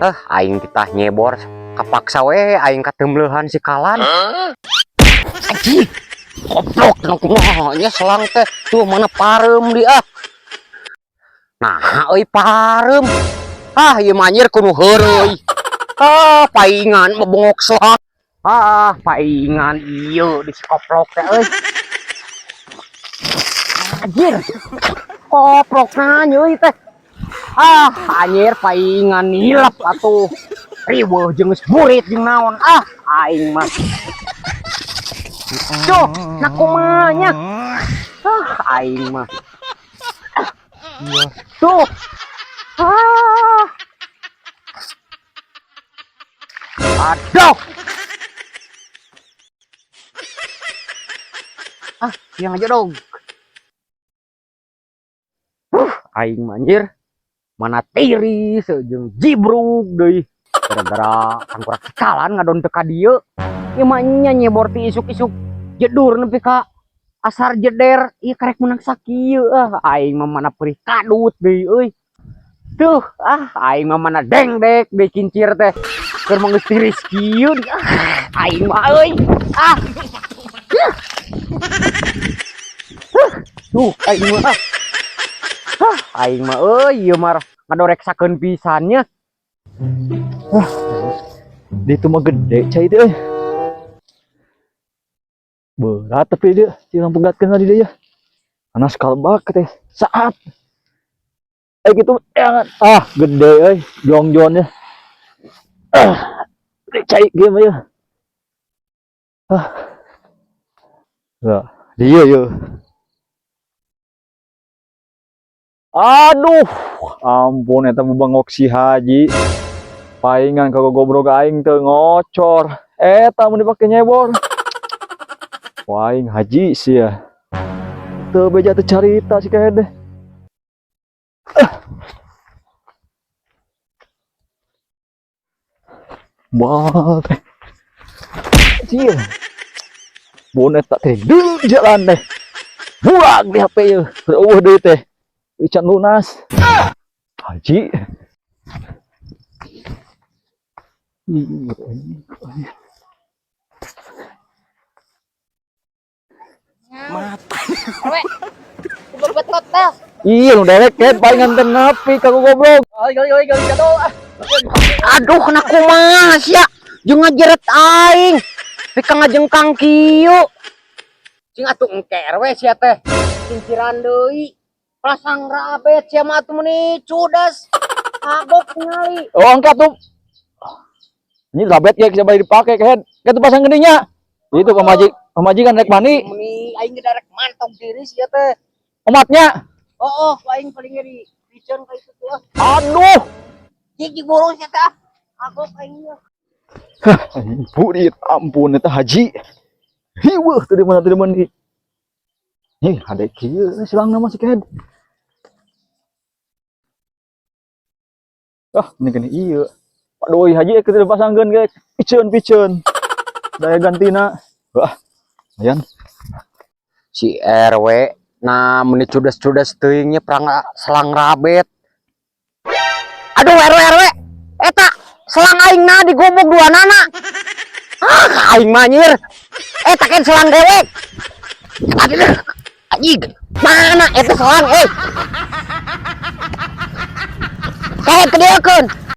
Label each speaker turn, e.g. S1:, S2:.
S1: Aing kita nyebor kapaksa we aing katemleuhan si kalan. Anjing. Goblok nu kumaha nya selang teh. Tuh mana pareum di ah. Nah, euy pareum. Ah, ieu mah anjir kudu heureuy. Ah, paingan bebongok selang. Ah, paingan ieu di si koplok teh euy. Anjir. Koplok na euy teh. Ah, anjir paingan nilep atuh. Riweuh jeung geus burit jeung naon. Ah, aing mah. Duh, nah kumaha nya? Ah, aing mah. Tuh. Ah. Aduh. Ah, yang aja dong. Aing mah anjir. Mana tiris jeung jibrug deui. Gara-gara tangkurak sikalan ngadon teu ka dieu. Ieu mah nya nyebor ti isuk-isuk jedur nepi ka asar jeder, ieu karek menang sakieu. Ah, aing mah mana perih kadut deui euy. Tuh, ah aing mah mana dengdek deui kincir teh. Keur mah geus tiris kieu di ah aing mah euy. Ah. Tuh aing mah ah. Ah, aing mah euy ieu mah ngadoreksakeun pisan nya.
S2: Di itu mah gede cai itu euy. Berat tapi dia silang pegatkeun tadi dia. Panas kalbak teh saat. Gitu jangan. Ah, gede euy, jongjonnya. Ah, cai game ya. Ah. Lah, dia ya. Aduh, ampun eta bengok si Haji. Paingan kagogobrog aing teu ngocor. Eta mun dipake nyebor. Wah, aing haji sia. Teu beja teu carita si kehed deh. Wah, teh. Sia. Bonet tak teh deuk jalan teh. Buang di HP ieu. Eueuh deui teh. Ican lunas. Haji. Iya, nu dewek kan palingan teu nepi ka goblok.
S1: Aduh, kena kumaha sia? Jeung ngajeret aing. Pika ngajengkang kieu. Cing atuh engke we sia teh. Kinciran deui. Pasang rabet sia mah atuh meuni cudas. Kagok ningali.
S2: Oh, angkat tuh. Ini rabet ya bisa dipake kehed. Kitu pasang geuning. Itu pamajikan rek mandi.
S1: Meuni aing ge darek mantog diri sia teh.
S2: Omatnya.
S1: Oh, oh, aing paling ge di piceun ka itu tuh.
S2: Aduh.
S1: Jig burung sia teh. Kagok aing nya.
S2: Burit, ampun eta haji. Hiweuh teu di mana teu di mandi. Ih, hade kieu silangna mah si kehed. Ah, ini gini iya. Pak Doi haji keur dipasangkeun ge piceun-piceun. Daya gantina. Wah, lumayan.
S1: Si RW nah meni cudas-cudas teuing nya perang selang rabet. Aduh RW RW eta selang aing na digobok dua nana. Ah aing mah nyir. Eta kan selang dewek. Aduh anjing mana eta selang euy. Kayak kedekeun.